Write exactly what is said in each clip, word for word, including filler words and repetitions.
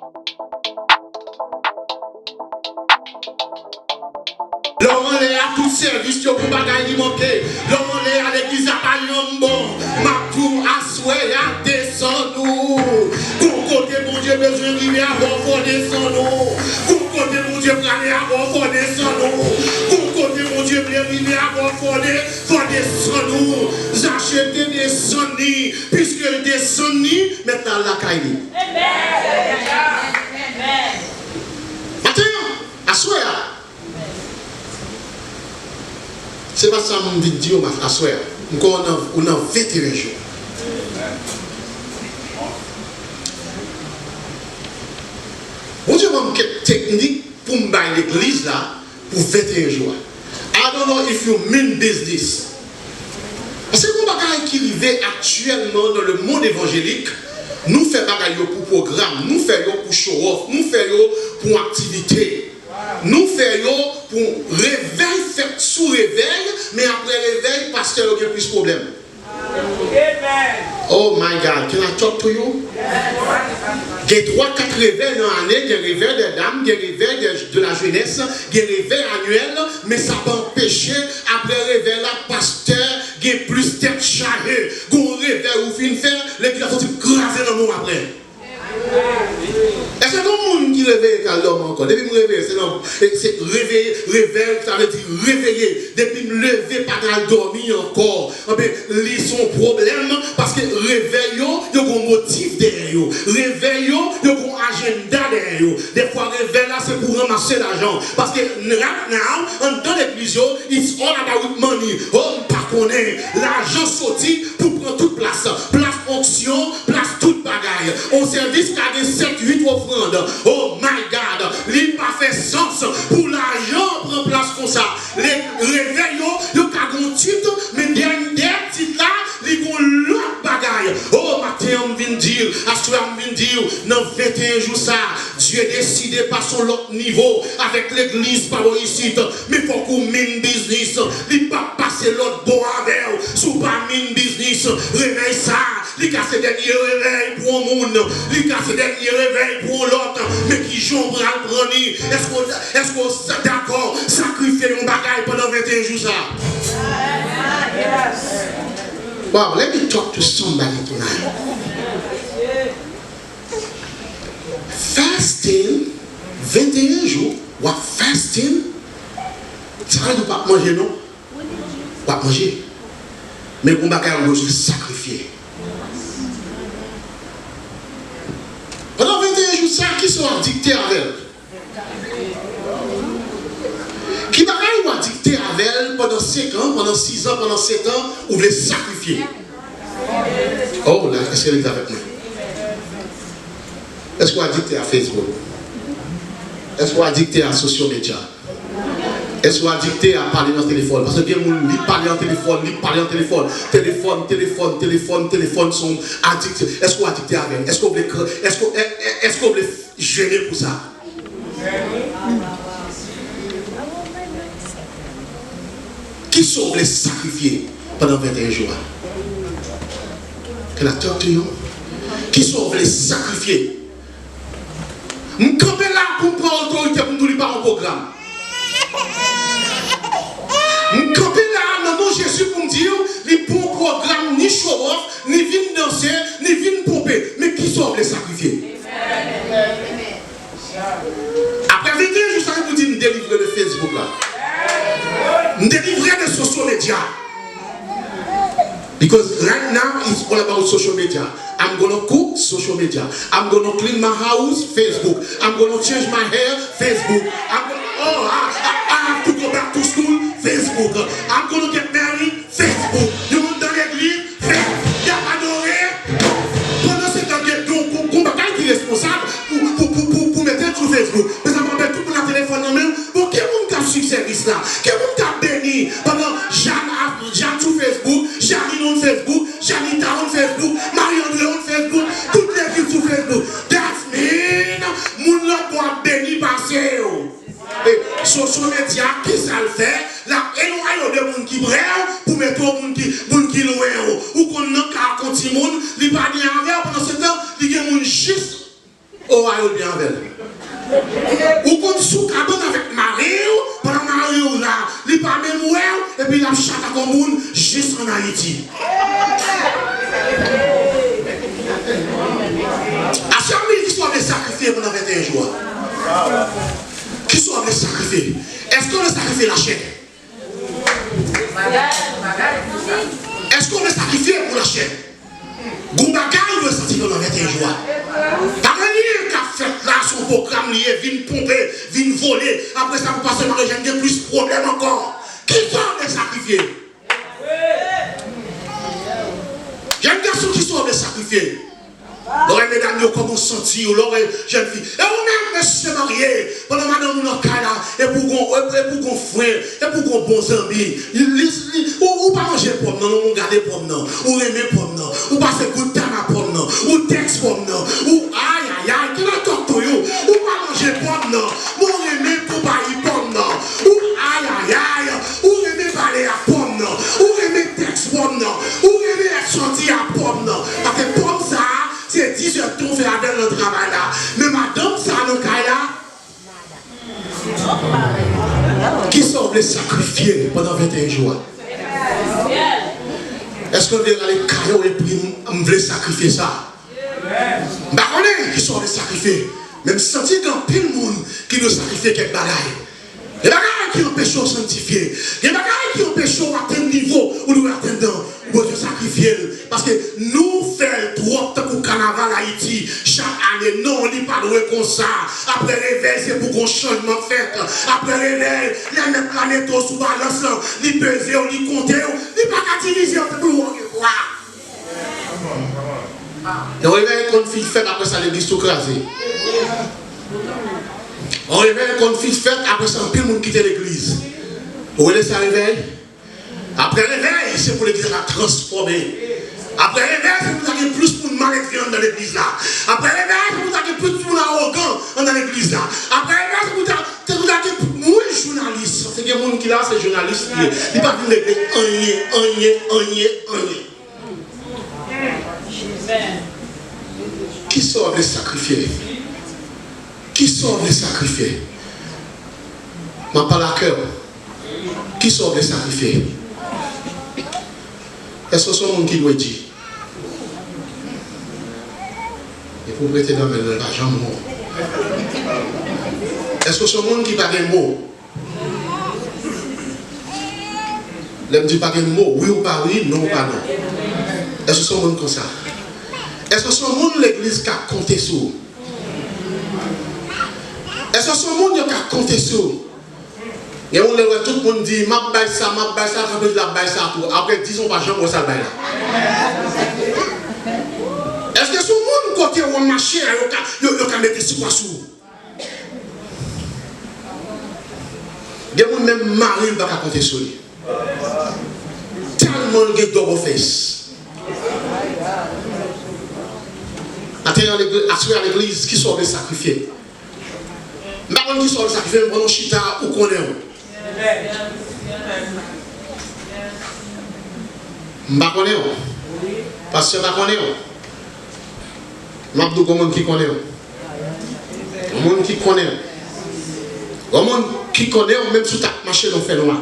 Lè w anlè a, tout sèvis yo pou bagay li manke. Lè w anlè a, legliz la pa janm bon. M ap di w, aswè a, desann ou. Gon kote Bondye bezwen rive avè w, fò w desann ou. Gon kote Bondye prale avè w, fò w desann ou. Gon kote Bondye vle rive avè w, fò w de-, fò w desann ou. Zache te desann li. Piske l desann li, mèt la al lakay li. Maten an, aswè a, se pa sa m vin di w aswè a. M kwè w nan, ou nan venteyen jou. Bondye ban m kèk teknik pou m bay legliz la pou venteyen jou a. I don't know if you mean business. Paske gon bagay ki rive aktyèlman nan le monde évangélique, nou fè bagay yo pou pwogram, nou fè yo pou show off, nou fè yo pou aktivite. Nou fè yo pou revèy fèt sou revèy, men apre revèy, pastè yo gen plis pwoblèm. Oh my God, can I talk to you? Gen twa, kat revèy nan ane, gen revèy dè dam, gen revèy dè, de la jenès, gen revèy anyèl, men sa pa anpeche, apre revèy la, pastè gen plis tèt chaje. Gon revèy ou fin fè, legliz la soti kraze nan men w apre. Èske gon moun ki reveye k al dòmi ankò? Depi m reveye, se nan, se reveye, revèy, sa vle di reveye. Depi m leve, pa t al dòmi ankò. Anben, li se yon pwoblèm, paske revèy yo, yo gon motif dèyè yo. Revèy yo, yo gon ajanda dèyè yo. Dèfwa, revèy la, se pou ranmase lajan. Paske, right now, anndan legliz yo, it's all about money. Oh, m pa konnen. Lajan soti pou pran tout plas. Plas onksyon, plas tout bagay. On sèvis ka gen sèt, uit ofrann. Oh my God! Li pa fè sans pou lajan pran plas konsa. Le, revèy yo, yo ka gon tit, men dèyè, dèyè tit la, li gon lòt bagay. Oh, maten an, m vin di w, aswè a, m vin di w, nan venteyen jou sa, Dye deside pase yon lòt nivo avèk legliz pa bò isit. Men fòk ou mean business. Li p ap pase lòt bò avè w si w pa mean business. Revèy sa, li ka se dènye revèy pou yon moun. Li ka se dènye revèy pou yon lòt. Men kijan w pral pran li? Èske w, èske w sa-, dakò sakrifye yon bagay pandan venteyen jou sa? Wow, let me talk to somebody tonight. Fasting, venteyen jou, w ap fasting, sa vle di w p ap manje non. W ap manje. Men gon bagay ou bezwen sakrifye. Pandan venteyen jou sa, kisa w adikte avè l? Ki bagay ou adikte avè l pandan senk an, pandan sis an, pandan sèt an, ou vle sakrifye? Oh, la, èske legliz avèk mwen? Èske w adikte a Facebook? Èske w adikte a social media? Èske w adikte a pale nan telefòn? Paske gen moun, li pale nan telefòn, li pale nan telefòn. Telefòn, telefòn, telefòn, telefòn, se yon adikte. Èske w adikte avè l? Èske w vle kre-, èske, è-, è-, èske w vle jene pou sa? Kisa w vle sakrifye pandan venteyen jou a? Can I talk to you? Kisa w vle sakrifye? M kanpe la pou m pran otorite pou m di w li pa yon pwogram. M kanpe la nan non Jezi pou m di w li pa yon pwogram, ni show off, ni vin danse, ni vin ponpe. Men kisa w vle sakrifye? Apre venteyen jou sa, pou di m delivre de Facebook la. M delivre de social media. Because right now it's all about social media. I'm gonna cook, social media. I'm gonna clean my house, Facebook. I'm gonna change my hair, Facebook. I'm gonna, oh, I, I, I have to go back to school, Facebook. I'm gonna get married, Facebook. Yo anndan legliz, Facebook. Y ap adore. Pandan se tan gen, gen, gen, gen bagay ki responsab pou, pou, pou, pou, pou mete l sou Facebook. Men sa pa fè tout moun nan telefòn nan men l. Bon, ki moun k ap swiv sèvis la? Ki moun k ap beni pandan Jan ap, Jan sou Facebook, Janine on Facebook, Janita on Facebook, Marie André on Facebook, tout legliz sou Facebook? That mean, moun lòt bò ap beni pase w. E social media, kisa l fè? L ap elwaye w de moun ki pre w pou mete w moun ki, moun ki lwen w. Ou konn nan ka ak yon timoun, li pa byen avè w, pandan se tan, li gen moun jis Ohio l byen avè l. Ou konn sou kabann avèk mari w, pandan mari w la, li pa menm wè w, epi l ap chak ak yon moun jis ann Ayiti. Aswè m di kisa w vle sakrifye pandan venteyen jou a? Kisa w vle sakrifye? Èske w vle sakrifye lachè? Èske w vle sakrifye pou lachè? Gon bagay ou dwe santi pandan venteyen jou a. Pa gen anyen k ap fèt la, se yon pwogram li ye, vin ponpe, vin vole. Apre sa, pou pase mare jèn gen plis pwoblèm ankò. Kisa w vle sakrifye? Jèn gason, kisa w vle sakrifye? Lè w wè medam yo, kòman w santi w? Lè w wè jèn fi. E ou menm, mesye marye, pandan madanm ou nan kay la, epi w gon, epi, epi w gon fren, epi w gon bon zanmi. Li, li, li, ou, ou pa manje pòm nan, non, ou gade pòm nan. Ou renmen pòm nan. Ou pase gout tan a pòm nan. Ou tèks pòm nan. Ou, ayayay, ki lè tòk tou yo. Ou pa manje pòm nan, men w renmen konpayi pòm nan. Ou, ayayay, ou renmen pale ak pòm nan. Ou renmen tèks pòm nan. Ou renmen èt sòti a pòm nan. Paske pòm sa a, se dizèdtan w fè avè l nan travay la. Men madanm sa a nan kay la, kisa w vle sakrifye pandan venteyen jou a? Èske w vle rale kay ou epi m, m vle sakrifye sa? M pa konnen kisa w vle sakrifye, men m santi gen anpil moun ki dwe sakrifye kèk bagay. Gen bagay ki anpeche w sanktifye. Gen bagay ki anpeche w atenn nivo ou dwe atenn nan. Ou bezwen sakrifye l. Paske nou fè l twòp tankou kanaval Ayiti. Chak ane, non, li pa dwe konsa. Apre revèy, se pou gon chanjman fèt. Apre revèy, lè mèt la mete w sou balans lan, li peze w, li konte w, li pa ka divize w tankou yon revwa. Yon revèy konn fin fèt, apre sa legliz tou kraze. Yon revèy konn fin fèt, apre sa anpil moun kite legliz. Ou rele sa revèy? Apre revèy, se pou legliz la transfòme. Apre revèy, se pou ta gen plis moun maledve anndan legliz la. Apre revèy, se pou ta gen plis moun awogan anndan legliz la. Apre revèy, se pou ta, se pou ta gen, wi, jounalis. Se gen moun ki la, se jounalis li ye. Li pa vin regle anyen, anyen, anyen, anyen. Kisa w vle sakrifye? Kisa w vle sakrifye? M ap pale ak kè w. Kisa w vle sakrifye? Èske w se yon moun ki dwe di? Epi w prete nan men l, l pa janm mo. Èske w se yon moun ki pa gen mo? Lè m di pa gen mo, wi ou pa wi, non ou pa non. Èske w se yon moun konsa? Èske w se yon moun legliz ka konte sou ou? Èske w se yon moun yo ka konte sou ou? Gen moun lè l wè tout moun di, "M ap bay sa, m ap bay sa," kanpe di l ap bay sa tou. Apre diz an, ou pa janm wè sa l bay la. Èske se yon moun kote w ap mache a, yo ka, yo, yo ka mete sipwa sou ou? Gen moun menm mari l pa ka konte sou li. Tèlman l gen double face. Maten an, legliz, aswè a legliz, kisa w vle sakrifye? M pa konn kisa w vle sakrifye, men pandan w chita, ou konnen w. M pa konnen w. Pastè pa konnen w. M ap di w gon moun ki konnen w. Gon moun ki konnen w. Gon moun ki konnen w, menm si w t ap mache nan fènwa.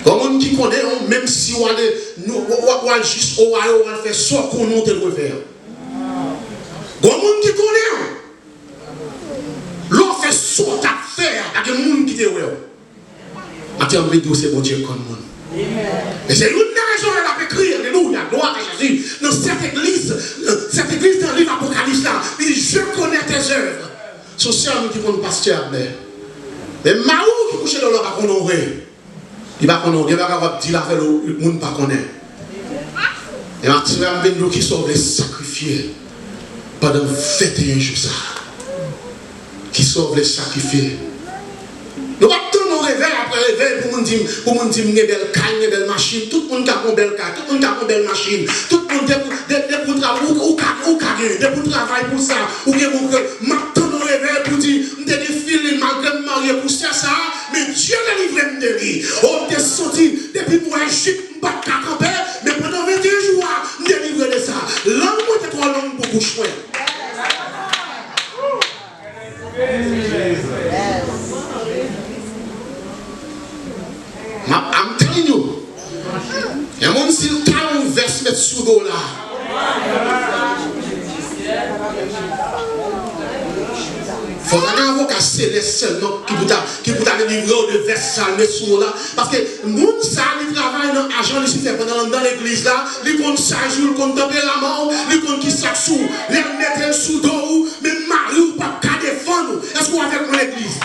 Gon moun ki konnen w, menm si w ale, nou, w, w, w al jis Ohio, w al fè sa w konnen w te dwe fè a. Gon moun ki konnen w. Lè w fè sa w t ap fè a, pa gen moun ki te wè w. Maten an, m vle di w se Bondye k konn moun. E se youn nan rezon l ap ekri, alelouya, glwa a Jezi, nan sèt egliz, nan sèt egliz nan liv Apokalips la, li di, "Je connais tes œuvres." Se yon sèl moun ki konn pastè Abner. Men mari w ki kouche nan w la pa konnen w vre. Li pa konnen w. Gen bagay w ap di l avè l, moun pa konnen. E maten an, m vin di w kisa w vle sakrifye pandan venteyen jou sa a. Kisa w vle sakrifye? Nou p ap tann yon revèy apre revèy pou moun di m, pou moun di m gen bèl kay, m gen bèl machin. Tout moun ka gen yon bèl kay, tout moun ka gen yon bèl machin. Tout moun, depi, de, depi w tra-, ou, ou ka, ou ka gen, depi w travay pou sa, ou gen bon kè. M ap tann yon revèy pou di, m te gen feeling malgre m marye pou sè sa a, men Dye delivre m de li. O, m te santi, depi m wè jip, m pa t ka kanpe, men pandan venteyen jou a, m delivre de sa. Lang mwen te twò long pou bouch mwen. I'm telling you. Yon moun, si l ta yon vès met sou do la, fò ta gen avoka selès sèlman ki pou ta, ki pou ta delivre w de vès sa l met sou do la. Paske moun sa, li travay nan ajan Lisifè pandan l anndan legliz la, li konn saj ou, li konn tanperaman w, li konn ki sa k sou w. Lè l mete l sou do w, menm mari w p ap ka defann ou. Èske w avèk mwen, legliz?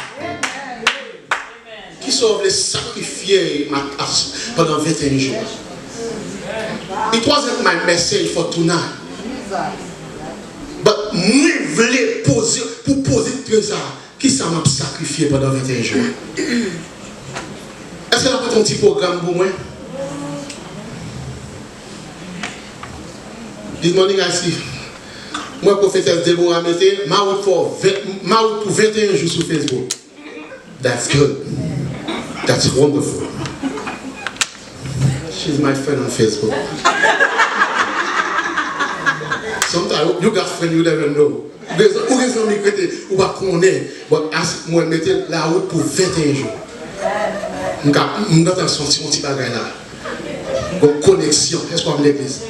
Kisa w vle sakrifye Matas pandan venteyen jou? It wasn't my message for tonight. But mwen vle poze, pou poze kesyon sa, kisa m ap sakrifye pandan venteyen jou? Èske n ap fè yon ti pwogram pou mwen? Good morning, I see. Mwen, pwofetès Deborah mete, mawout pou ven, mawout pou venteyen jou sou Facebook. That's good. That's wonderful. She's my friend on Facebook. Sometimes you got friend you never know. Ou gen zan-, ou gen zanmi k rete, ou pa konnen. But as mwen mete lawout pou venteyen jou. M ka, m gentan santi yon ti bagay la. Gon koneksyon. Èske w ap legliz?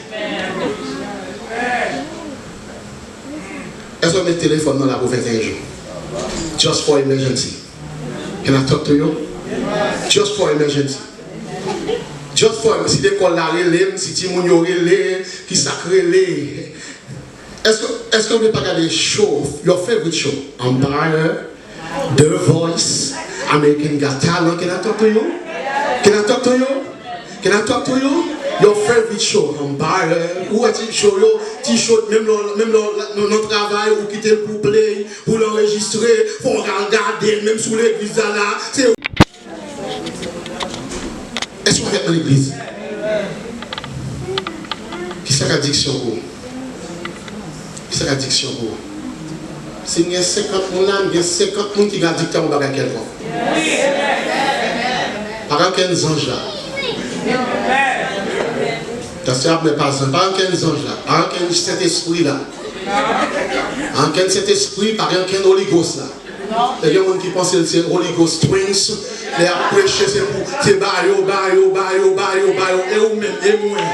Èske w met telefòn nan la pou venteyen jou? Just for emergency. Can I talk to you? Just for emergency. Just for, si lekòl la rele m, si timoun yo rele, ki sa k rele. Èske, èske w vle pa gade show, your favorite show? Empire, The Voice, American Got Talent, can I talk to you? Can I talk to you? Can I talk to you? Your favorite show, Empire. Ou wè ti show yo, ti show, menm lè, menm lè, nan, nan travay, ou kite l pou play, pou l anrejistre, fò w al gade l, menm sou legliz la, la, se Èske w avèk mwen legliz? Kisa k adiksyon pou ou? Kisa k adiksyon pou ou? Si m gen senkant moun la, m gen senkant moun ki gen adiksyon yon bagay kèlkonk. Pa gen okenn zanj la. Pastè ap mwen pa zanj. Pa gen okenn zanj la. Pa gen okenn Sentespri la. Pa gen okenn Sentespri, pa gen okenn Holy Ghost la. E gen moun ki panse l se Holy Ghost Twins. Lè y ap preche, se pou, se ba yo, ba yo, ba yo, ba yo, ba yo. E ou menm, e mwen.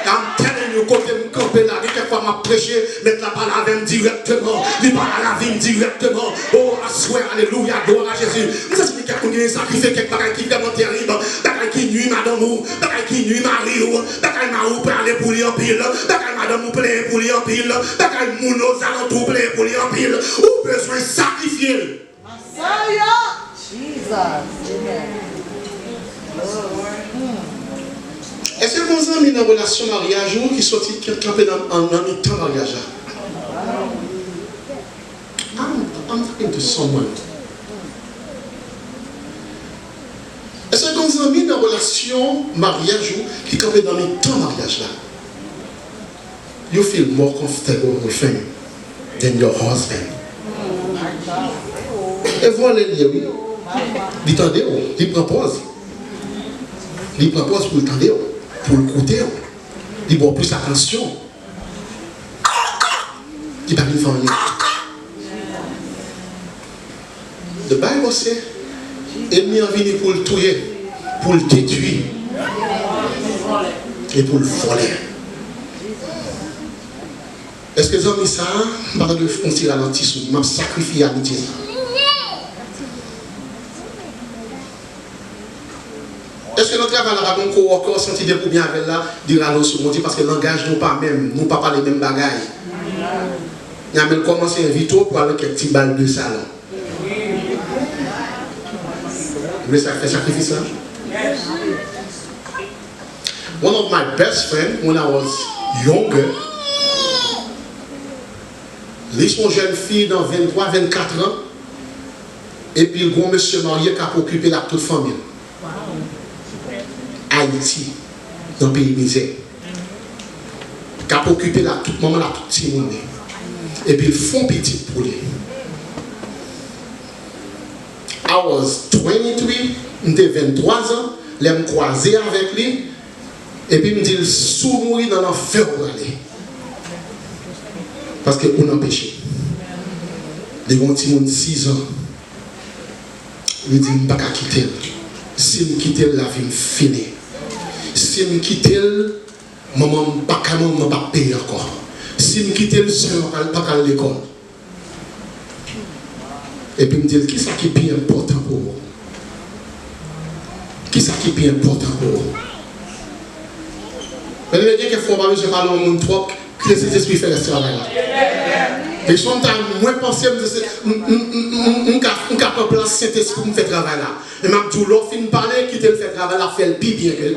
I'm telling you, kote m kanpe la, gen kèk fwa m ap preche, Mèt la pale avè m dirèkteman. Li pale a lavi m dirèkteman. Oh, aswè, alelouya, glwa a Jezi. M santi gen kèk moun ki vin sakrifye kèk bagay ki vrèman terib. Bagay ki nui madanm ou, bagay ki nui mari w, bagay mari w pale pou li anpil, bagay madanm ou plenyen pou li anpil, bagay moun ozalantou plenyen pou li anpil. Ou bezwen sakrifye l. Masaya! Jesus! Amen. Èske gon zanmi nan relasyon maryaj ou ki soti k-, kanpe nan, an, nan mitan maryaj la? I'm, I'm talking to someone. Èske gon zanmi nan relasyon maryaj ou ki kanpe nan mitan maryaj la? You feel more comfortable with him than your husband. E vòlè l ye, wi. Li tande w, li pran pòz. Li pran pòz pou l tande w, pou l koute w. Li ba w plis atansyon. Li pa vin fè anyen. The Bible say, enmi an vini pou l touye, pou l detwi, e pou l vòlè. Èske zanmi sa a, m pa ta dwe fè yon ti ralanti sou li, m ap sakrifye amitye sa a? Èske nan travay la pa gen yon coworker w santi depi w byen avè l la, li rale w sou Bondye paske langaj nou pa menm, nou pa pale menm bagay? N a menm kòmanse envite w pou al nan kèk ti bal de salon. Ou vle sa fè sakrifis la? One of my best friend when I was younger, li se yon jèn fi nan venntwa, vennkat an. Epi l gon mesye marye k ap okipe l ak tout fanmi l. Ayiti, nan peyi mizè. K ap okipe l ak tout manman l ak tout timoun li. Epi l fè yon pitit pou li. I was twenty-three, m te venntwa zan, lè m kwaze avèk li, epi m di l, si w mouri nan lanfè w prale. Paske ou nan peche. Li gen yon timoun sis an. Li di, "M pa ka kite l. Si m kite l, lavi m fini. Si m kite l, manman m pa ka, manman m p ap peye ankò. Si m kite l, sè m pa, pa ka al lekòl." Epi m di l, "Kisa ki pi enpòtan pou ou? Kisa ki pi enpòtan pou ou?" Byeneme, gen kèk fwa w pa bezwen pale yon moun twòp, kite Sentespri fè rès travay la. E sometimes, mwen panse m, m, m, m, m, m ka, m ka pran plas Sentespri pou m fè travay la. Men m ap di w, lè w fin pale, kite l fè travay la, fè l pi byen ke l.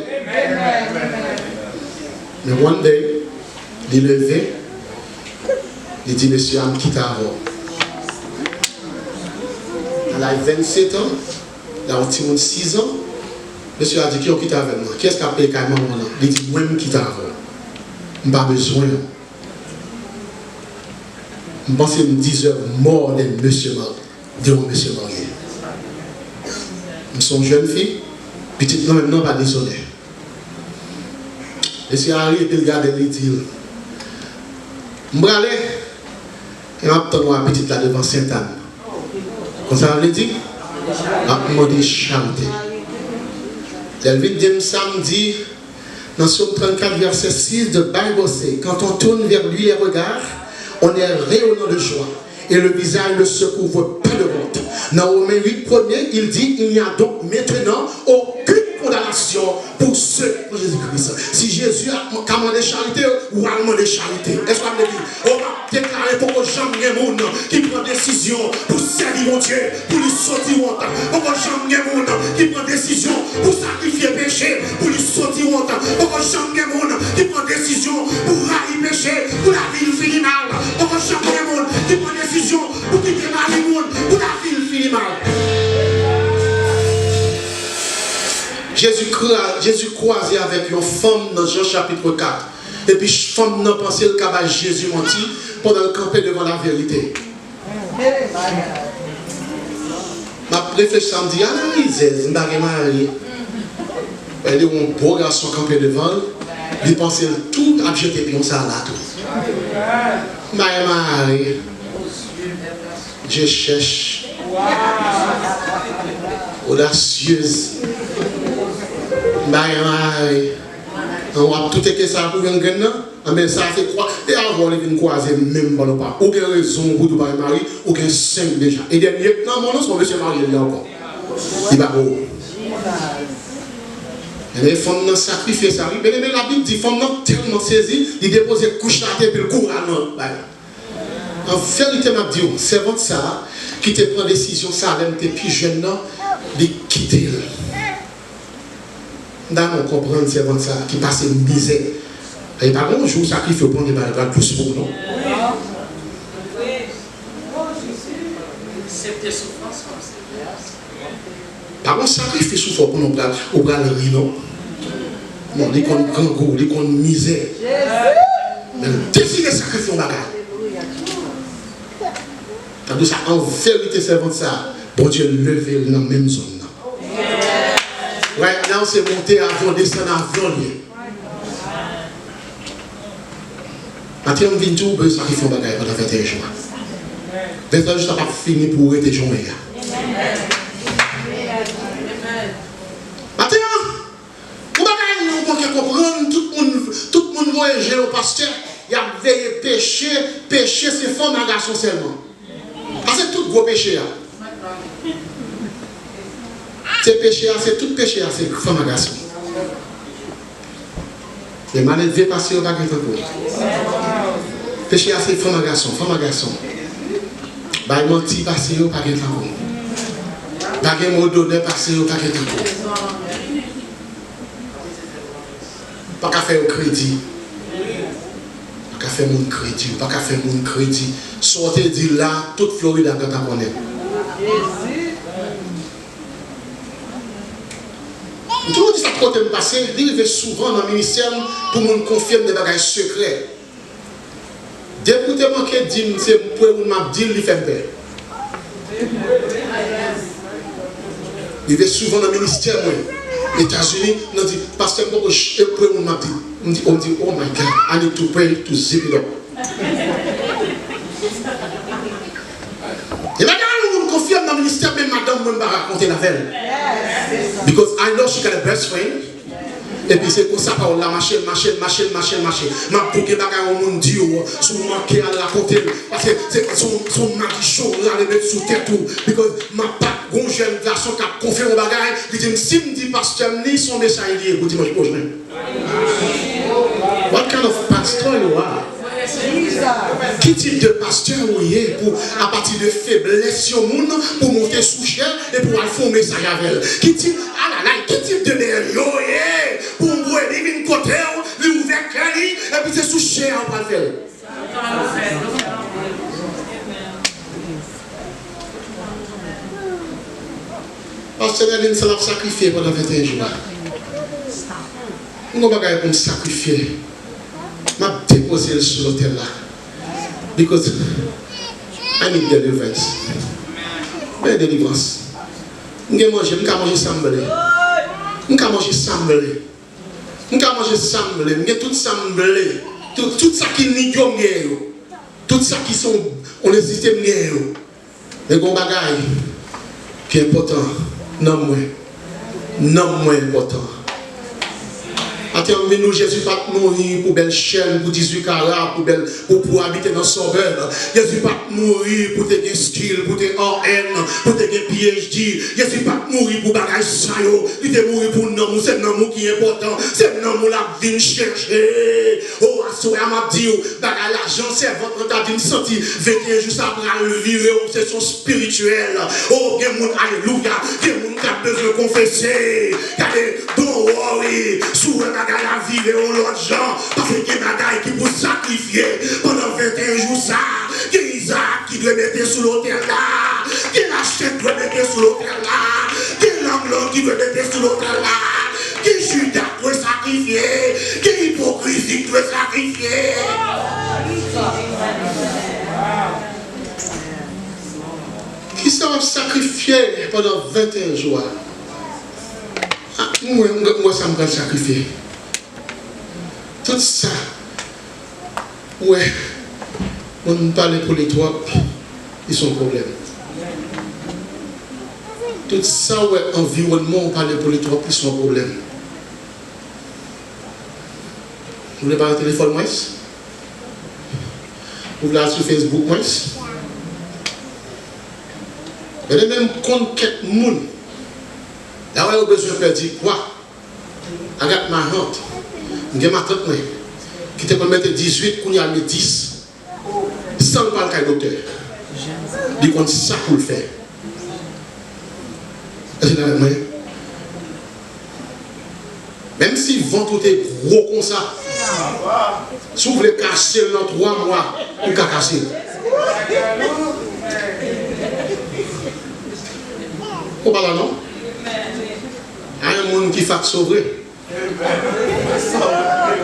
Men one day, li leve, li di, "Mesye a, m kite avè w." Nan laj vennsetan, la yon timoun sis an, mesye a di, "Ki yon kite avè m nan? Kiyès k ap peye kay manman w nan?" Li di, "Mwen, m kite avè w. M pa bezwen w." M panse m deserve more than mesye marye, de yon mesye marye. M se yon jèn fi, pitit mwen menm nan pa dezòde. Mesye a rive, epi l gade l, li di l, "M prale, e m ap tann w a pitit la devan Sentàn." Konsa l vle di? L ap mande charite. Lè l vin di m sa, m di, dans Psaume trente-quatre, verset six, the Bible say, quand on tourne vers lui les regards, on est rayonnant de joie et le visage ne se couvre pas de honte. Dans Romains huit premier, il dit, il n'y a donc maintenant aucune condamnation pour ceux qui sont en Jésus-Christ. Si Jezi a, ka mande charite, ou al mande charite. Èske w ap deklare, poko janm gen moun ki pran desizyon pou sèvi Bondye, pou li soti wont. Poko janm gen moun ki pran desizyon pou sakrifye peche, pou li soti wont. Poko janm gen moun ki pran desizyon pou rayi peche, pou lavi l fini mal. Poko janm gen moun ki pran desizyon pou kite mari moun, pou lavi l fini mal. Jezi kwa-, Jezi kwaze avèk yon fanm nan Jan chapit kat. Epi fanm nan panse l ka bay Jezi manti pandan l kanpe devan laverite. M ap reflechi sa, m di, "A, mizè, m pa gen mari." Li wè yon bo gason kanpe devan l, li panse l tou ap jete pyon sa la tou. "M pa gen mari." Je chèch. Odasyez. M pa gen mari. An w ap tou teke sa pou jwenn grenn nan? Anben, sa se kwa-, e avè w li vin kwaze menm pandan w pa. Ou gen rezon pou di w pa gen mari, ou gen senk deja. E dènye k nan mòn nan, se yon mesye marye li ankò. Li pa gwo. Ebyen, fanm nan sakrifye sa, wi. Byeneme, Labib di, fanm nan tèlman sezi, li depoze kouch la atè, epi l kouri al nan bay. An verite, m ap di w, sèvant sa a, ki te pran desizyon sa a lè m te pi jèn nan, li kite l. M ta renmen w konprann sèvant sa a, ki pase mizè. E pa gen yon jou w sakrifye w pran de bagay pral dous pou ou, non. Pa gen sakrifis ou fè pou nou pral, ou pral ri, non. Non, li konn grangou, li konn mizè. Men l deside sakrifye yon bagay. Tande sa, an verite, sèvant sa a, Bondye leve l nan menm zòn nan. Right now, se monte avyon, desann avyon l ye. Maten an, m vin di w, ou bezwen sakrifye yon bagay pandan venteyen jou a. Venteyen jou sa p ap fini pou ou rete jan w ye a. Maten an, yon bagay nou manke konprann, tout moun, tout moun voye je yo pastè, y ap veye peche, peche se fanm a gason sèlman. Sa se tout gwo peche a. Se peche a, se tout peche a, se fanm a gason. Men maledve pase yo pa gen tankou. Peche a se fanm a gason, fanm a gason. Bay manti pase yo pa gen tankou. Pa gen mo donè pase yo pa gen tankou. Pa ka fè yo kredi. Pa ka fè moun kredi. Pa ka fè moun kredi. Sa w te di la, tout Florida gentan konnen. M toujou di sa kote m pase, li rive souvan nan ministè m pou moun konfye m de bagay sekrè. Depi w te manke di m se premye moun m ap di l, li fè m pè. Rive souvan nan ministè mwen, Etazini, nan di, "Pastè, m poko ch-, e premye moun m ap di." M di, oh, m di, "Oh my God, I need to pray to zip it up." M di, Mwen m pa rakonte l avè l. Because I know she got a best friend. Epi se konsa pawòl la mache, mache, mache, mache, mache. M ap bouke bagay yon moun di w, si w manke al rakonte l. Paske se, se, se yon, se yon maji cho w rale met sou tèt ou. Because m ap pa gon jèn gason k ap konfye yon bagay, li di m, si m di pastè m li, se yon mesaj li ye pou dimanch pwochen. What kind of pastor you are? Ki tip de pastè ou ye pou, apati de feblès yon moun, pou monte sou chè e pou al fè yon mesaj avè l? Ki tip, alalay, ki tip de bèlye w ye pou yon brebis vin kote w, li ouvè kè li, epi se sou chè a ou pral fè l? Pastè Nèlin, sa l ap sakrifye pandan venteyen jou a. M gon bagay pou m sakrifye. M ap depoze l sou lotèl la. Because I need deliverance. Mwen delivrans. M gen manje, m ka manje sa m vle. M ka manje sa m vle. M ka manje sa m vle. M gen tout sa m vle. Tout, tout sa ki nid yo, m genyen yo. Tout sa ki se yon, yon nesesite, m genyen yo. Men gon bagay ki enpòtan, nanm mwen. Nanm mwen enpòtan. Atè m vin di w, Jezi pa t mouri pou bèl chèn, pou dizuit kara, pou bèl, pou, pou abite nan suburb. Jezi pa t mouri pou te gen stil, pou te R N, pou te gen P H D. Jezi pa t mouri pou bagay sa yo. Li te mouri pou nanm ou. Se nanm ou ki enpòtan. Se nanm ou l ap vin chèche. O, aswè a m ap di w, bagay la, jan sèvant lan ta di m santi, venteyen jou sa pral vire obsesyon espirityèl. O, gen moun, alelouya, gen moun k ap bezwen konfese. Gade, don't worry, si w wè bagay la vire yon lòt jan, paske gen bagay ki pou sakrifye pandan venteyen jou sa. Gen Izaak ki dwe mete sou lotèl la. Gen lachèn dwe mete sou lotèl la. Gen lang lang ki dwe mete sou lotèl la. Gen Jida dwe sakrifye. Gen ipokrizi dwe sakrifye. Kisa w ap sakrifye pandan venteyen jou a? A, mwen, mwen, mwen, sa m pral sakrifye. Tout sa, wè, moun pale pou li twòp, li se yon pwoblèm. Tout sa, wè, anviwònman w pale pou li twòp, li se yon pwoblèm. Ou vle pa nan telefòn mwen? Ou vle al sou Facebook mwen? Gade, menm konn kèk moun, la wè yo bezwen pèdi pwa. I got my aunt. M gen matant mwen ki te konn mete dizuit, kounye a l met dis. San l pa al kay doktè. Li konn sa pou l fè. Èske n avèk mwen? Menm si vant ou te gwo konsa, si w vle kache l nan twa mwa, ou ka kache l. Ou pa la non? A yon moun ki fatso vre.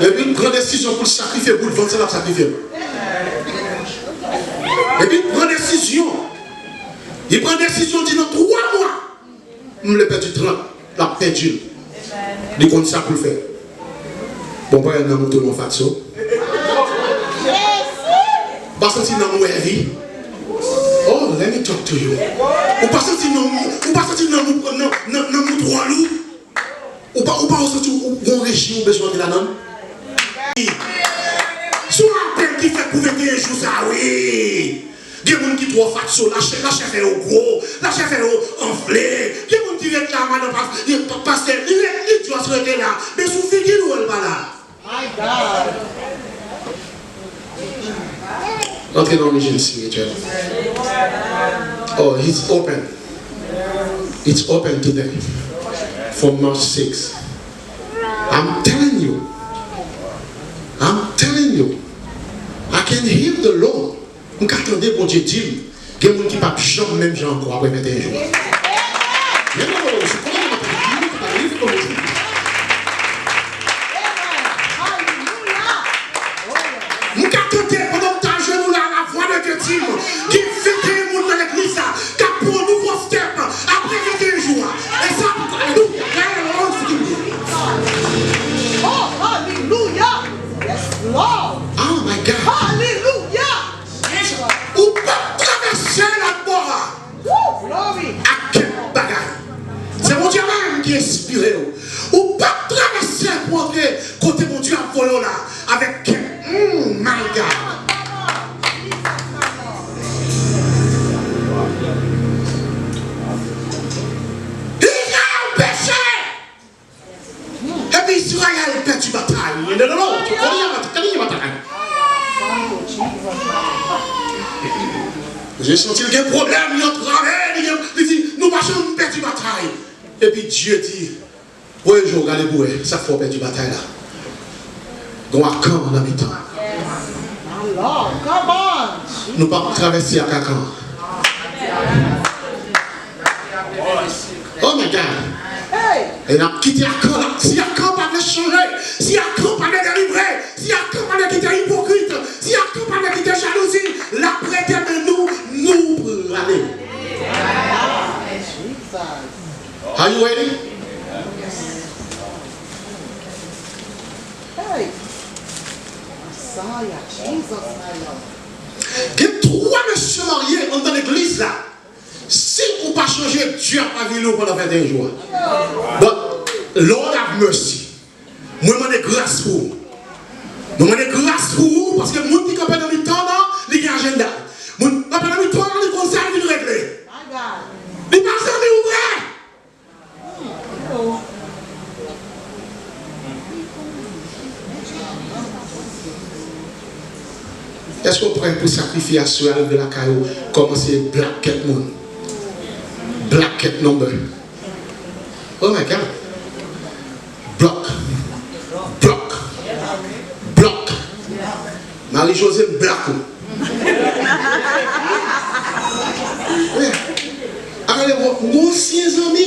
Depi l pran desizyon pou l sakrifye bout vant sa, l ap sakrifye l. Depi l pran desizyon, li pran desizyon di nan twa mwa, m vle pèdi trant, l ap pèdi l. Li konn sa pou l fè. Bon, pa nan mouton non fatso. Ou pa santi nanm ou heavy? Oh, let me talk to you. Ou pa santi nanm ou, ou pa santi nanm ou, nan, nan, nanm ou twò lou? Ou pa, ou pa santi ou, ou gon rejim ou bezwen antre ladan l? Se yon apèl ki fèt pou venteyen jou sa, wi. Gen moun ki twò fatso, lachè, lachè fè yo gwo, lachè fè yo anfle. Gen moun ki ret la, madan pas-, pa-, pastè, li ret, li just rete la. Men sou figi l ou wè l pa la. My God. Antre nan rejim espirityèl. Oh, it's open. It's open today. For March six. I'm telling you. I'm telling you. I can hear the Lord. M ka tande Bondye di m, gen moun ki p ap janm menm jan ankò apre venteyen jou. Men non, non, non, se konsa m ap di, se pa li ki kòmanse. M ka tande pandan m t ajenou la, la vwa de Dye di m, gen venteyen moun nan legliz la k ap pran nouvo step apre venteyen jou a. E sa pou, alelouya, alelouya. Oh, alelouya. Yes, Lord. Oh my God. Alelouya. Ou p ap travèse lòt bò a. Woo, glory. Ak kè. Dye santi l gen pwoblèm, li antrave, li gen, li di, "Nou pa janm pèdi batay." Epi Dye di, "Voye je w gade pou wè sa k fè w pèdi batay la. Gen yon akan nan mitan." My Lord, come on. Nou p ap travèse ak akan. Oh my God. Hey. E n ap kite akan la. Si akan pa vle chanje, si akan pa vle delivre, si akan pa vle kite ipokrit, si akan pa vle kite jalouzi, l ap rete men nou, nou prale. Jesus. Are you ready? Hey. Messiah, Jesus, my Lord. Gen twa mesye marye anndan legliz la. Si ou pa chanje, Dye ap avili w pandan venteyen jou a. But, Lord have mercy. Mwen mande gras pou ou. Mwen mande gras pou ou, paske moun ki kanpe nan mitan w nan, li gen ajanda. Moun ki kanpe nan mitan w nan, li konn sa l vin regle. Li pa zanmi w vre. Èske w prè pou sakrifye aswè a, rive lakay ou, kòmanse blòk kèk moun? Blòk kèk number. Oh my God. Blòk. Blòk. Blòk. Marie José, m blòk ou. Wi. Akale, m gon ansyen zanmi.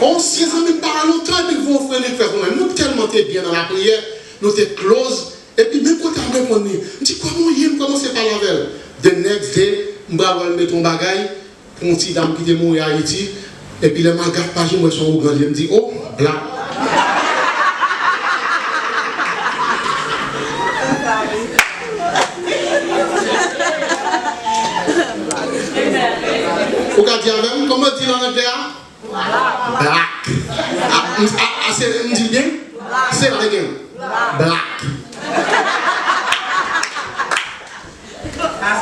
Ansyen zanmi m pa wè lontan epi l voye yon friend request pou mwen. Nou tèlman te byen nan lapriyè, nou te close. Epi menm kote a m reponn li. M di, "Kòman w ye?" M kòmanse pale avè l. The next day, m pral wè l mete yon bagay pou yon ti dam ki te mouri Ayiti. Epi lè m al gad paj li, m wè se yon ougan li ye, m di, "Oh, blòk." Ou ka di avè m, kòman yo di l an anglè a? Blòk. A, a, a, se, m di l byen? Se l gen. Blòk.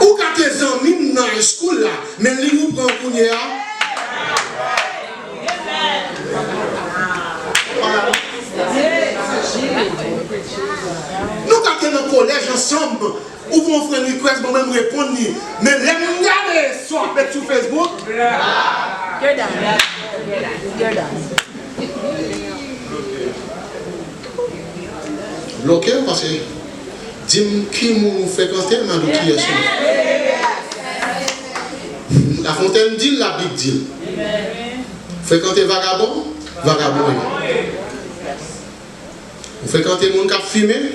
Ou ka te zanmi m nan high school la, men li ou pran kounye a. Nou ka te nan kolèj ansanm, ou voye yon friend request, mwen menm reponn li. Men lè m gade sa w ap met sou Facebook, Bloke w, paske di m ki moun ou frekante, m a di w kiyès ou ye. Lafontaine di l, Labib di l. Frekante vagabon, vagabon w ye. Ou frekante moun k ap fimen,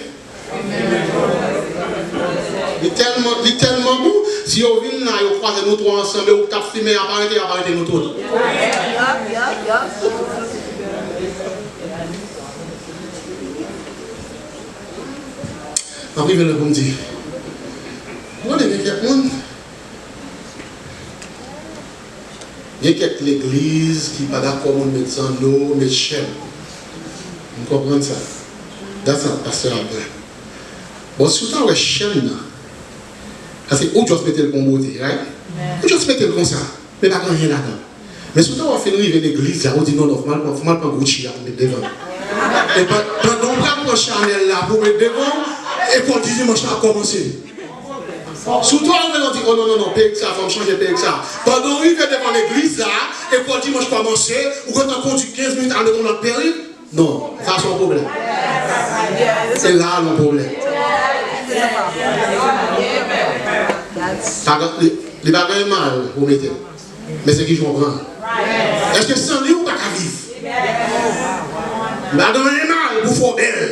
li tèlman, li tèlman bon, si yo vin la, yo kwaze nou twa ansanm, e ou k ap fimen, y ap arete, y ap arete nou tout. M ap rive lè pou m di, ou konnen gen kèk moun, gen kèk legliz ki pa dakò moun met zanno, met chèn. M konprann sa. That's not pastè Albert. Bon, si w ta wè chèn nan, paske ou just mete l pou yon bote, right? Ou just mete l konsa. Men pa gen anyen ladan l. Men si w ta wè w fin rive legliz la, ou di, "Non, non, fò m al pran, fò m al pran Gucci a pou m met devan l." E pa, pandan w pral pran Chanel la pou w met devan w, ekòl di dimanch la ap kòmanse. Si w ta rive la, w di, "Oh, non, non, non, perik sa, fò m chanje perik sa." Pandan w rive devan legliz la, ekòl dimanch kòmanse, ou gentan kondui kenz minit al met yon lòt perik. Non, sa se yon pwoblèm. Se la a yon pwoblèm. Pa gen, li, li pa gen mal pou mete l. Men se ki jan w pran l. Èske san li ou pa ka viv? Li pa gen anyen mal pou fè w bèl.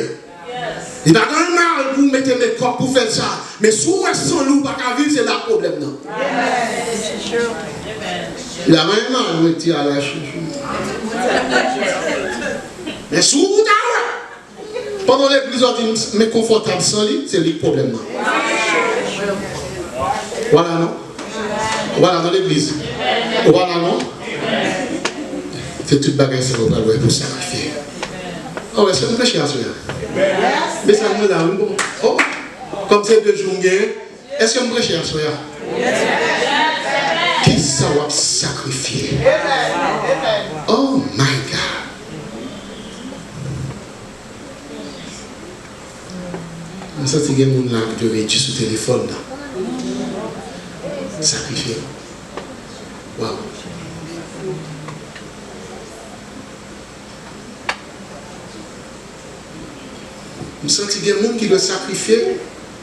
Li pa gen anyen mal pou mete mekòp, pou fè sa. Men si w wè san li ou pa ka viv, se la pwoblèm nan. Li pa gen anyen mal pou mete ti ala chouchou. Men si w ta wè, pandan legliz yo di m, men konfòtab san li, se li k pwoblèm nan. Vwala non. Vwala non legliz. Vwala non. Se tout bagay sa yo pral wè pou sakrifye. Oh, èske m preche aswè a? Mesaj mwen la, wi, bon. Oh, kòm se de jou m genyen, èske m preche aswè a? Kisa w ap sakrifye? Oh my God. M santi gen moun la ki dwe redi sou telefòn nan. Sakrifye. Waw. M santi gen moun ki dwe sakrifye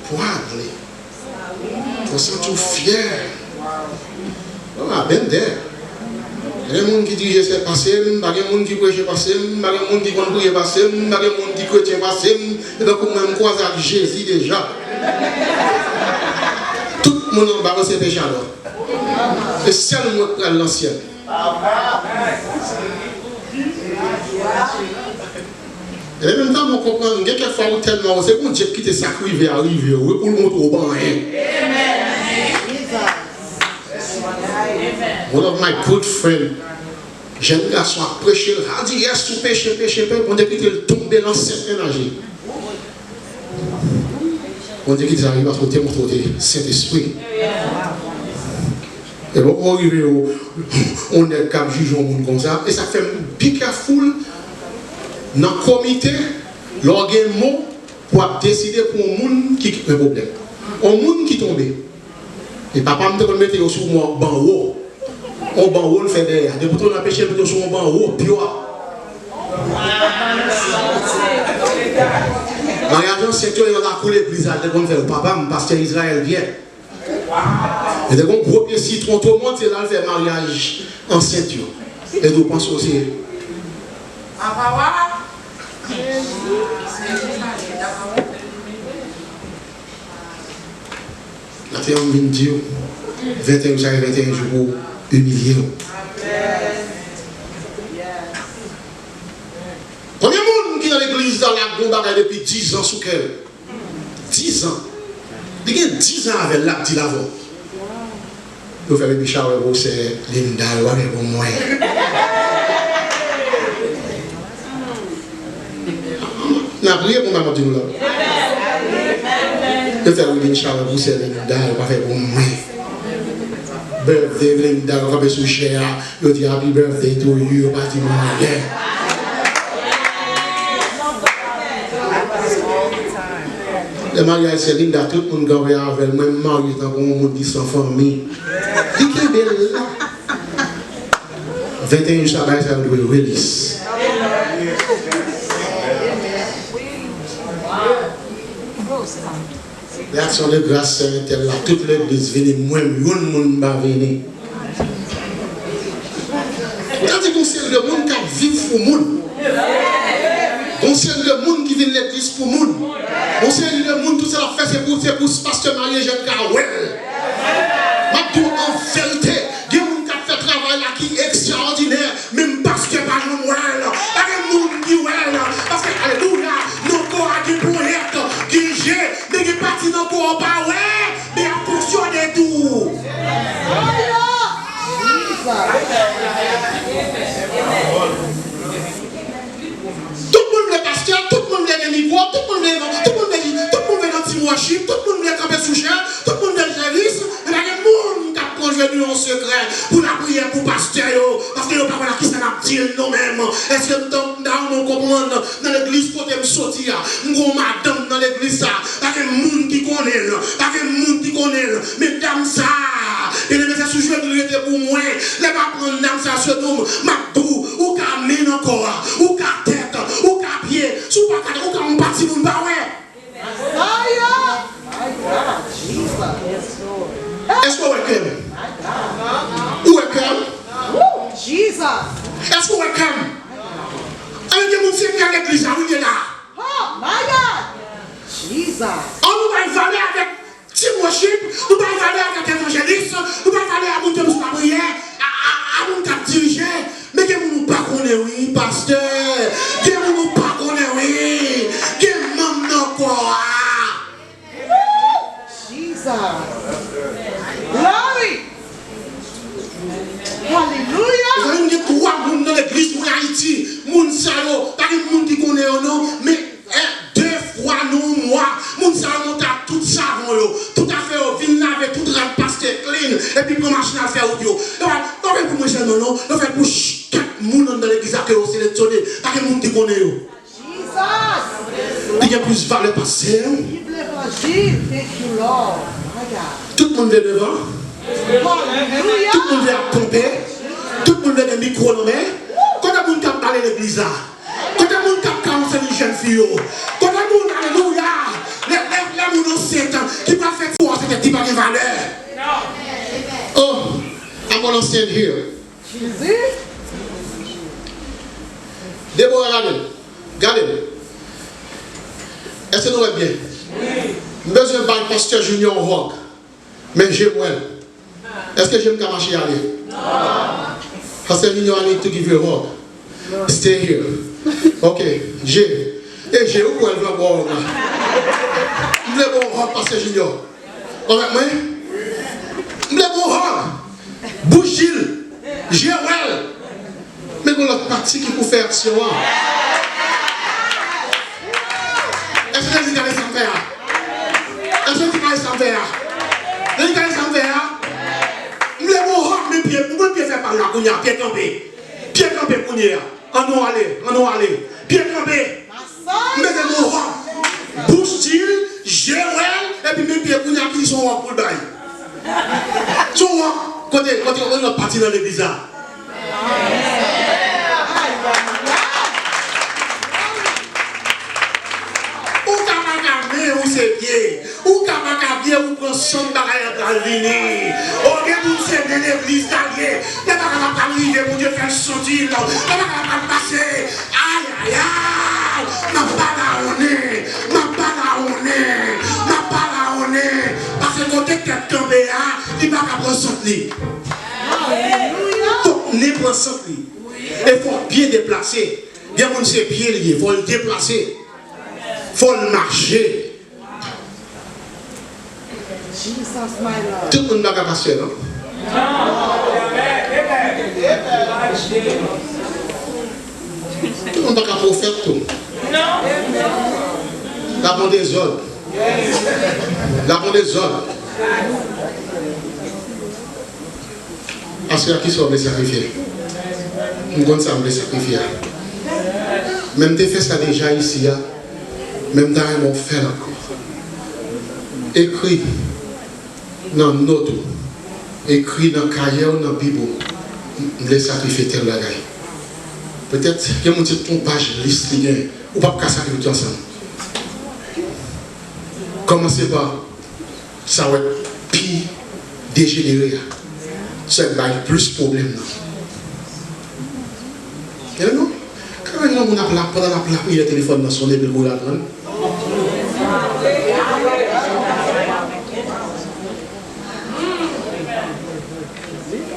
pou ale. Pou w santi w fyè. Oh, I've been there. Pa gen moun ki dirije sèt pase m, pa gen moun ki preche pase m, pa gen moun ki konn priye pase m, pa gen moun ki kretyen pase m. E tankou mwen, m kwaze ak Jezi deja. Tout moun anba yo se pechadò. Se sèl mwen k pral nan syèl. E menm tan mwen konprann, gen kèk fwa ou tèlman wo, se Bondye ki kite sa k rive a rive w, wi, pou l montre w pa anyen. One of my good friend, jèn gason ap preche, l di, yes, ou peche, peche, peche, Bondye kite l tonbe nan sèt menaje. Bondye kite sa rive paske w te montre w te Sentespri. E bon, ou rive yon, yon nèg k ap jije yon moun konsa, e sa k fè m be careful nan komite, lè w gen mo pou w ap deside pou yon moun ki gen pwoblèm. Yon moun ki tonbe. E papa m te konn mete yo sou yon ban wo. Yon ban wo n fè dèyè a. Depi w tonbe nan peche, l mete w sou yon ban wo, pyo. Maryaj ansent yo, yon lakou legliz la te konn fè yo. Papa m, pastè Israël Pierre. Li te gen yon gwo pye sitwon, tou moun se la l fè maryaj ansent yo. E tou panse w se. Maten an, m vin di w, venteyen jou sa, se venteyen jou pou imilye w. Konbyen moun ki nan legliz la, l ap gen yon bagay depi dizan sou kè l? Dizan. Li gen dizan avè l, l ap di l avè w. Yo fè baby shower pou sè Linda, yo pa fè pou mwen. N a priye pou mwen, m ap di nou la. Yo fè baby shower pou sè Linda, yo pa fè pou mwen. Birthday Linda, yo kanpe sou chè a, yo di happy birthday to you, yo pa di mwen anyen. Lè maryaj sè Linda, tout moun kanpe avè l. Mwen, m marye tankou yon moun ki san fanmi. Li kenbe l la. Venteyen jou sa, bagay sa yo dwe release. Lè aksyon de gras sè entèl la, tout legliz vini, mwen menm, youn moun m pa vini. Tandis gon seri de moun k ap viv pou moun. Gon seri de moun ki vin legliz pou moun. Gon seri de moun, tout sa l ap fè, se pou, se pou pastè Marie Jeanne ka wè l. M ap di w an verite, gen moun k ap fè travay la ki ekstraòdinè, menm pastè pa janm wè l. Pa gen moun ki wè l. Paske, alelouya, nan kò a gen ponyèt, gen je, men gen pati nan kò a w pa wè, men y ap fonksyone tou. Tout moun vle pastè, tout moun vle gen mikwo, tout moun vle, tout moun vle, tout moun vle nan team worship, tout moun vle kanpe sou chè, tout moun vle sèvis, men pa gen moun k ap pran je nou an sekrè pou n ap priye pou pastè yo, paske yo pa konn a kisa n ap di l nou menm. Èske m tann, m ta renmen w konprann, nan legliz kote m soti a, m gon madanm nan legliz sa, pa gen moun ki konnen l, pa gen moun ki konnen l, men dam sa, byeneme, se sou je l rete pou mwen. Lè m ap pran dam sa sou do m, m ap di w, ou ka men nan kò a, ou ka tèt, ou ka pye, si w pa ka, ou ka yon pati moun pa wè. Fire! My God, Jesus. Èske w wè kè m? Ou wè kè m? Woo, Jesus. Èske w wè kè m? Anben, gen moun se kè legliz la, wi, li la. Oh, my God. Jesus. An nou bay valè avèk team worship, nou bay valè avèk evanjelis, nou bay valè a moun ki sou lapriyè, a, a, a moun k ap dirije. Men gen moun ou pa konnen wi, pastè. Gen moun ou pa konnen wi. Gen manm nan kò a. Jesus. Glory. Alelouya. Mezanmi, m gen twa moun nan legliz mwen Ayiti. Moun sa yo, pa gen moun ki konnen yo non, men, eh, de fwa nan yon mwa, moun sa yo monte ak tout savon yo, tout afè yo, vin lave tout rad pastè clean, epi pran machin al fè wout yo. Yo pa, yo pa fè l pou mwen sèlman non, yo fè l pou ch-, kèk moun anndan legliz la ke yo seleksyone, pa gen moun ki konnen yo. Jesus! Li gen plis valè pase. Viv levanjil. Thank you, Lord. My God. Tout moun vle devan. Tout moun vle ap ponpe. Tout moun vle gen mikwo nan men. Kote moun k ap pale legliz la? Kote moun k ap kawonse jèn fi yo? Kote moun, alelouya, lè, lè, lè moun ansyen ki pral fè ti wòch, se tèt li pa gen valè? Oh, I'm gonna stand here. Debora, gade m. Gade m. Èske nou wè m byen? M bezwen bay pastè Junior yon hug. Men je m wè l. Èske je m ka mache ale? Pastè Junior, I need to give you a hug. Stay here. Ok, je. E je, ou kwè l vle ba w hug la? M vle ba w hug, pastè Junior. Ou avèk mwen? M vle ba w hug. Bouch di l. Je wè l. Men gon lòt pati ki pou fè aksyon an. Èske Jezi gade sa m fè a? Èske Jezi gade sa m fè a? Jezi gade sa m fè a? M vle ba w hug, men pye, mwen pye fè pa la kounye a, pye kanpe. Pye kanpe kounye a. Ann nou ale, ann nou ale. Pye kanpe. M bezwen ba w hug. Bouch di l, je wè l, epi men pye kounye a ki se yon hug pou l bay. Se yon hug, kote, kote, kote lòt pati nan legliz la? Ou ka pa ka men, ou se pye. Ou ka pa ka byen, ou pran sant, bagay la pral vini. O, gen moun se de legliz la ye. Lè bagay la pral rive, Bondye fè l santi l. Lè bagay la pral pase. Ay, ay, ay. M ap badawonnen. M ap badawonnen. M ap badawonnen. Paske kote tèt kanpe a, li pa ka pran sant li. Fòk nen pran sant li. E fòk pye deplase. Gen moun se pye li ye, fò l deplase. Fò l mache. Tout moun pa ka pastè, non? Tout moun pa ka pwofèt tou. L ap yon dezòd. L ap yon dezòd. Paske a kisa w vle sakrifye? M konn sa m vle sakrifye a. Men m te fè sa deja isi a. Men m ta renmen w fè l ankò. Ekri nan nòt ou. Ekri nan kayè w, nan bib ou. M vle sakrifye tèl bagay. Petèt, gen moun se yon paj lis li gen. Ou p ap ka sakrifye tout ansanm. Kòmanse pa sa w wè pi dejenere a, sa k bay plis pwoblèm nan. Gen non? Kòman yon moun ap la, pandan l ap lapriyè, telefòn nan sonnen, epi l kouri al pran l?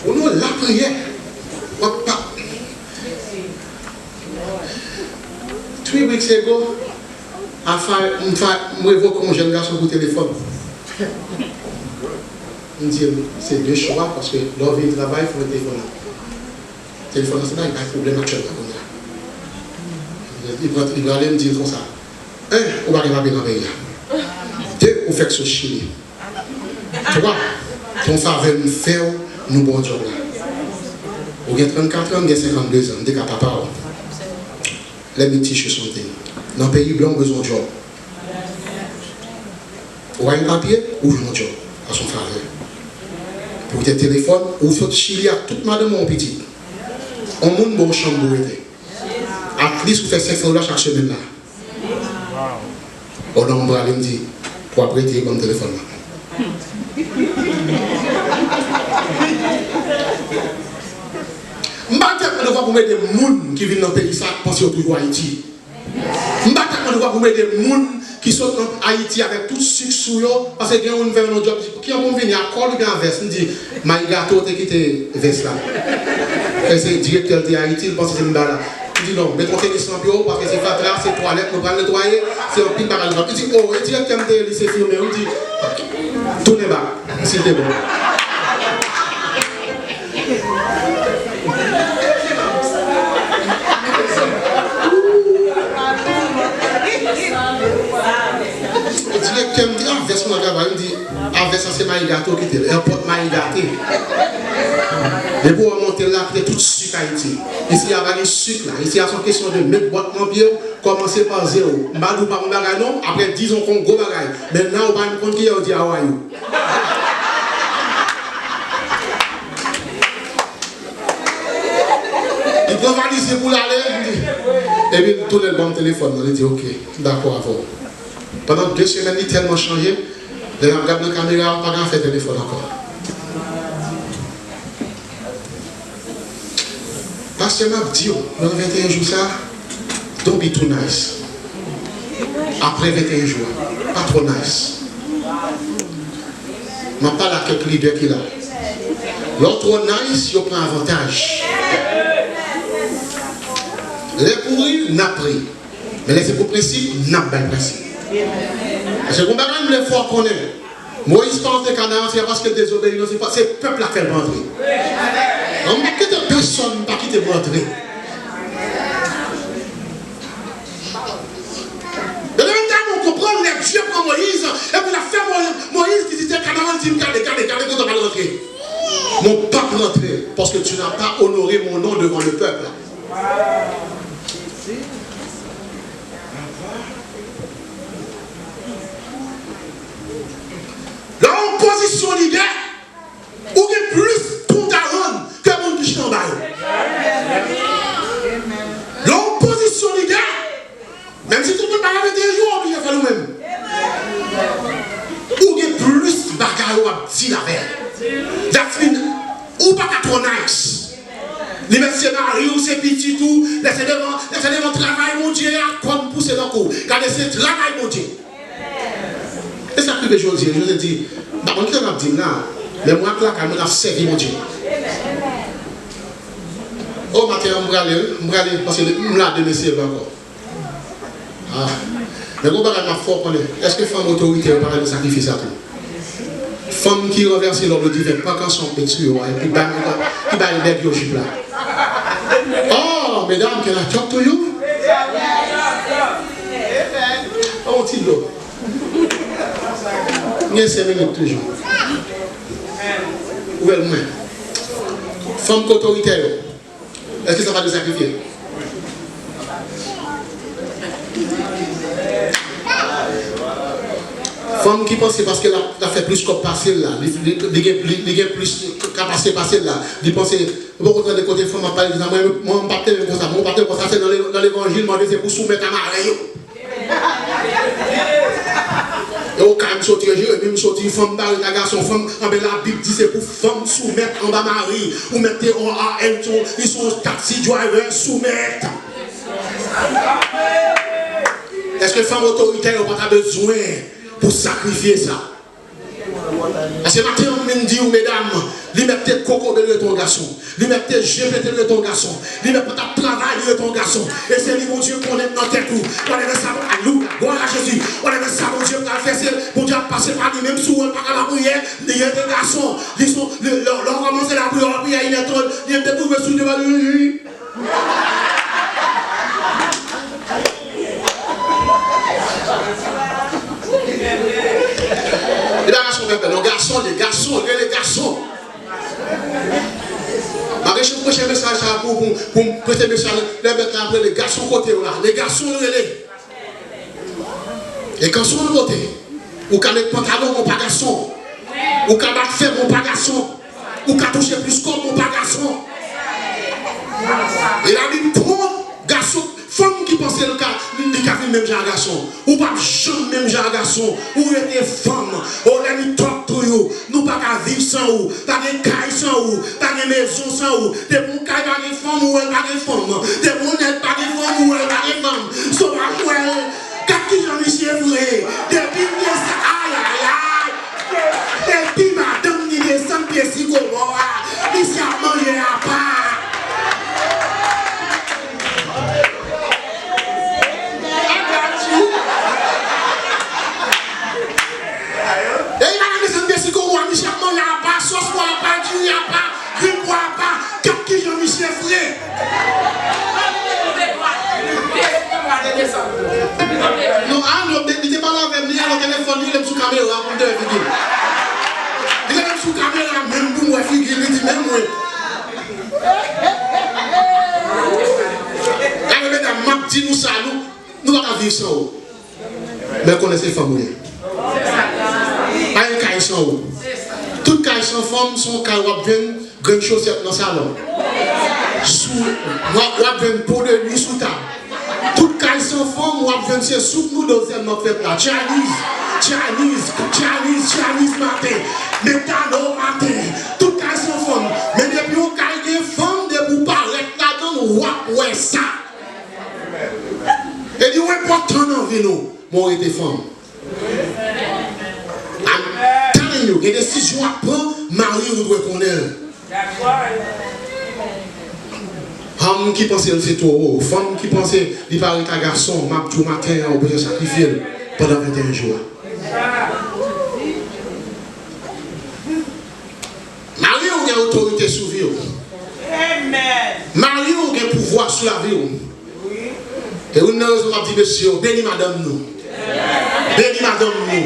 Ou nan lapriyè, w ap pa. Three weeks ago, I find, m find, m revoke yon jèn gason pou telefòn. M di l, se de chwa, paske lè w vini travay, fò w mete telefòn nan. Telefòn nan se bagay, bay pwoblèm aktyèlman kounye a. Li pran, li prale, m di l konsa, en, ou pa gen papye nan peyi a. De, ou fèk sot Chili. Twa, se yon favè m fè w, nou ba w djòb la. Ou gen trannkat an, m gen senkannde zan, m te ka papa w. Let me teach you something. Nan peyi blan, ou bezwen yon djòb. Ou pa gen papye, ou jwenn yon djòb. Sa se yon favè. Pou te telefòn, ou sot Chili ak tout madanm ou, yon pitit. Yon moun ba w chanm pou w rete. At least ou fè senk san dola chak semèn la. O non, m prale, m di, w ap rete, ban m telefòn nan. M pa tèt mwen devwa pou m ede moun ki vin nan peyi sa k panse yo toujou Ayiti. M pa tèt mwen devwa pou m ede moun ki sot nan Ayiti avèk tout sik sou yo, paske gen youn fè yon djòb, ki an pou m vini, a kòd oubyen a vès? M di, Mayi Gato te kite vès la. E se direktè l te Ayiti, l panse se m ba la. M di, non, met yon tenis nan pye w, paske se fatra, se twalèt, nou pral netwaye, se anpil bagay nou pral. Li di, o, e direktè m te ye, li se fimen. M di, tounen bak, si l te bon. Direktè m di, a, vès mwen travay, m di, a, vès sa se Mayi Gato ki te, èpòt Mayi Gate. Depi w monte la, kite tout sik Ayiti. Isi a pa gen sik la. Isi a se yon kesyon de met bòt nan pye w, kòmanse pa zewo. M pa di w pa bon bagay non, apre diz an w fè yon gwo bagay. Men nan ou pa menm konn kiyè w di how are you. Li pran valiz li pou l ale, li di, epi l tounen l ban m telefòn nan, li di, "Ok, m dakò avè w." Pandan de semèn, li tèlman chanje, lè n ap gad nan kamera, pa gen afè telefòn ankò. Pastè, m ap di w, nan venteyen jou sa, don't be too nice. Apre venteyen jou a, pa twò nice. M ap pale ak kèk lidè ki la. Lè w twò nice, yo pran avantaj. Lè pou ri, n ap ri. Men lè se pou prensip, n ap bay prensip. Paske gon bagay m vle fè w konnen. Moyiz pa antre Kanaran, se pa paske l dezobeyi, non, se pa, se pèp la k fè l pa antre. An, m p ap kite pèsonn pa kite m antre. E lè menm tan, nou konprann lè Dye pran Moyiz, epi l ap fè Moyiz, Moyiz vizite Kanaran, l di, "Gade, gade, gade kote w pral rantre." Mwen p ap rantre, paske tu n'as pas honoré mon nom devant le peuple. Lè w an pozisyon lidè, ou gen plis kont a rann ke moun ki chita anba yo. Lè w an pozisyon lidè, menm si tout moun pa ka mete jou, ou oblije fè l ou menm. Ou gen plis bagay w ap di avè l. That mean, ou pa ka twò nice. Li mèt se mari w, se pitit ou, lè se devan, lè se devan travay Bondye a, kòn pouse nan kou. Gade, se travay Bondye. E sa k rive Jozye. Jozye di, "M pa konn kisa n ap di m la, men mwen ak lakay mwen, n ap sèvi Bondye." O, maten an, m prale, wi, m prale, paske m la demen se vre ankò. Ah. Men gon bagay m ap fè w konnen, èske fanm otoritè yo pa ka gen sakrifis a tou? Fanm ki ranvèse lòd o diven, pran kanson, met sou yo a, epi bay, ki bay nèg yo jip la. Oh, medam, can I talk to you? Ban m yon ti dlo. M gen senk minit toujou. Ou wè l mwen. Fanm ki otoritè yo. Èske sa pa dwe sakrifye? Fanm ki panse paske l ap, l ap fè plis kòb pase l la, li, li, li gen, li, li gen plis kapasite pase l la, li panse, ou poko tande kote fanm ap pale de sa, mwen, mwen, m pa t te menm konsa, mwen, m pa t te konsa, se nan le-, nan levanjil, mande se pou soumèt a mari yo. E okay m soti, Jeremi m soti, fanm pa ret a gason, fanm, anben Labib di se pou fanm soumèt anba mari. Ou mèt te O R M, li se yon taxi driver, soumèt. Èske fanm otoritè yo pa ta bezwen pou sakrifye sa? Paske maten an m vin di w, medam, li mèt te kokobe l ret yon gason. Li mèt te jepete l ret yon gason. Li mèt pa t ap travay li ret yon gason. E se li Bondye konnen nan tèt ou. Ou leve sa, alelouya, glwa a Jezi. Ou leve sa Bondye pral fè, se Bondye ap pase pa li menm si w wè l pa ka lapriyè, li rete gason. Li son, lè, lè, lè w kòmanse lapriyè, w ap priye inèdtan, li menm te twouve sou devan li. Li pa gason pèpè, non, gason li, gason, rele gason. Malgre jan m preche mesaj sa a pou, pou, pou m prete mesaj la, lè mèt la ap rele gason kote w la, le gason l rele. E kanson l pote. Ou ka met pantalon, men w pa gason. Ou ka bat fè, men w pa gason. Ou ka touche plis kòb, men w pa gason. E Labib kont gason, fanm ki panse l ka, li ka vin menm jan a gason. Ou p ap janm menm jan a gason. Ou rete fanm. Oh, let me talk to you. Nou pa ka viv san ou. Pa gen kay san ou. Pa gen mezon san ou. Depi yon kay pa gen fanm, ou wè l pa gen fanm. Depi yon nèg pa gen fanm, ou wè l pa gen fanm. So pa jwe l. Gad kijan misye vre. Depi l gen sa, ayayay. Epi madanm li desann pye sikomò a. Misye ap manje apa. I got you. E li pa nan desann pye sikomò a, misye ap manje apa, sòs pwa apa, diri apa, grenn pwa apa. Gad kijan misye fre. Non, a non, li te pale avè m, li rele telefòn, li rele m sou kamera pou m te wè figi l. Li rele m sou kamera menm pou m wè figi l, li di menm mwen. Gade medam, m ap di nou sa, nou, nou pa ka viv san ou. Men konnen se fanm ou ye. Pa gen kay san ou. Tout kay san fanm, se yon kay w ap jwenn grenn chosèt nan salon. Sou, w ap, w ap jwenn po de nwi sou tab. Tout kay san fanm, w ap jwenn se soup noodles sèlman k fèt la. Chinese, Chinese, Chinese, Chinese maten, McDonald maten. Tout kay san fanm. Men depi yon kay gen fanm, depi w parèt ladan l, w ap wè sa. E li enpòtan nan vi nou, men w rete fanm. I'm telling you, gen desizyon w ap pran, mari w dwe konnen l. Fanm ki panse l se towo, fanm ki panse li parèt a gason, m ap di w maten an, ou bezwen sakrifye l pandan venteyen jou a. Mari w gen otorite sou vi w. Mari w gen pouvwa sou lavi w. E youn nan rezon m ap di mesye yo, beni madanm nou. Beni madanm nou.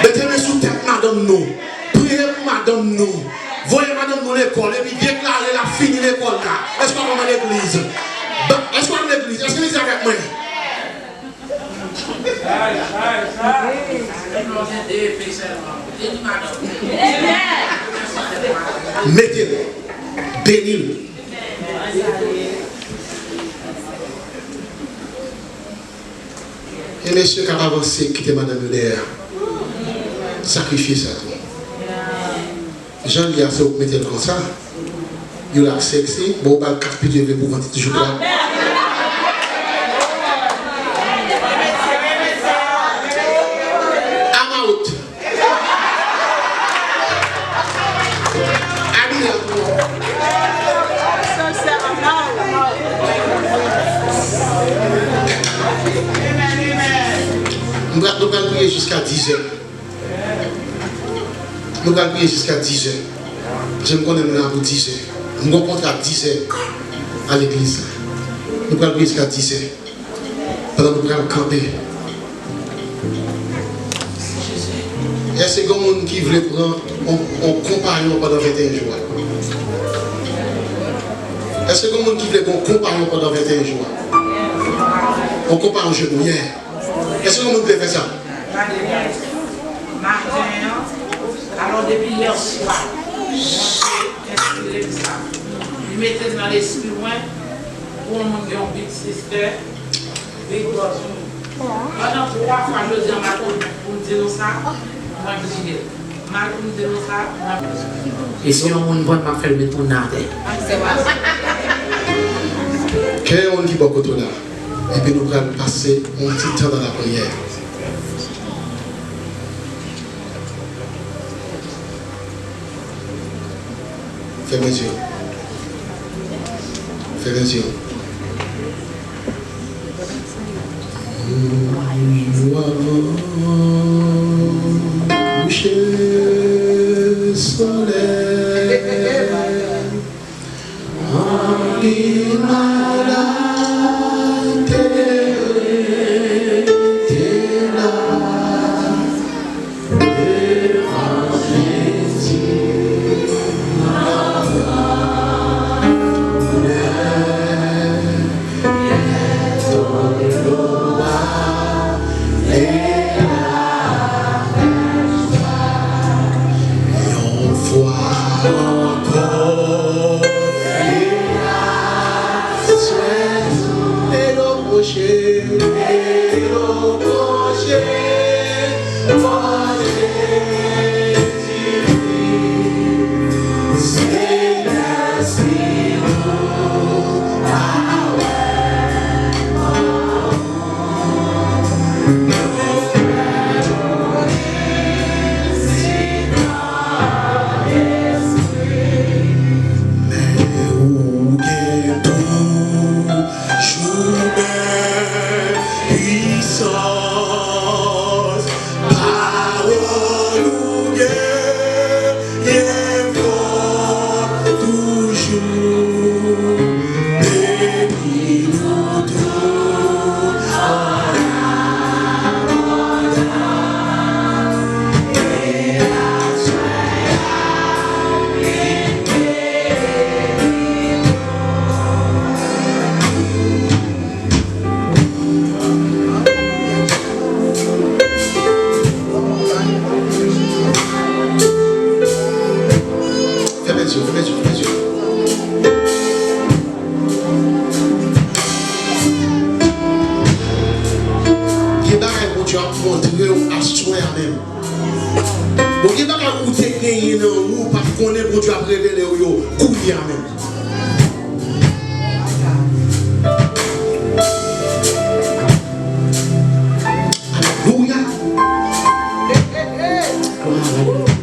Mete men sou tèt madanm nou. Priye pou madanm nou. Voye madanm nou lekòl epi deklare l ap fini lekòl la. Èske w ap legliz? Ba, èske w ap legliz? Èske legliz avèk mwen? Mete l. Beni l. E mesye k ap avanse, kite madanm yo dèyè. Sakrifye sa tou. Jan l ye a, se ou k mete l konsa. You look sexy. Bon, ou ba l kat pye, vle pou vant li toujou plat. I'm out. Abiye pou ou. M pral, nou pral priye jiska dizè. Nou pral priye jiska dizè. Paske m konnen nou la pou dizè. M gen yon kontra dizè a legliz la. Nou pral priye jiska dizè. Pandan nou pral kanpe. Èske gen moun ki vle pran yon, yon konpayon pandan venteyen jou a? Èske gen moun ki vle gen yon konpayon pandan venteyen jou a? Yon konpayon jenou, yeah. Èske gen moun ki vle fè sa? Maten an, alò depi yè swa, Bondye enspire m sa. Li mete nan lespri mwen pou yon moun gen yon big sister, big boss. Pandan twa fwa jodi an m al pou m di nou sa, mwen bliye l. M al pou m di nou sa, mwen bliye l. E si yon moun pran m ap fè l retounen atè. Kè yon moun ki bò kote w la. Epi nou pral pase yon ti tan nan lapriyè. Fèmen zye w. Fèmen zye w. Nou avan kouche solèy. Anpil malad te rete la devan Jezi, anvan lè yè tonbe a, e la yon fwa ankò, e aswè tou, e nou kouche, e nou kouche, o Jezi, Senyè, si nou pa wè, men ou gen toujou bèl pwisans. Pawòl ou genyen fò toujou. Beni montre w aswè a menm. Bon, gen bagay ou te genyen nan ou, ou pa t konnen, Bondye ap revele w yo kounye a menm. Alelouya. Glwa a Bondye.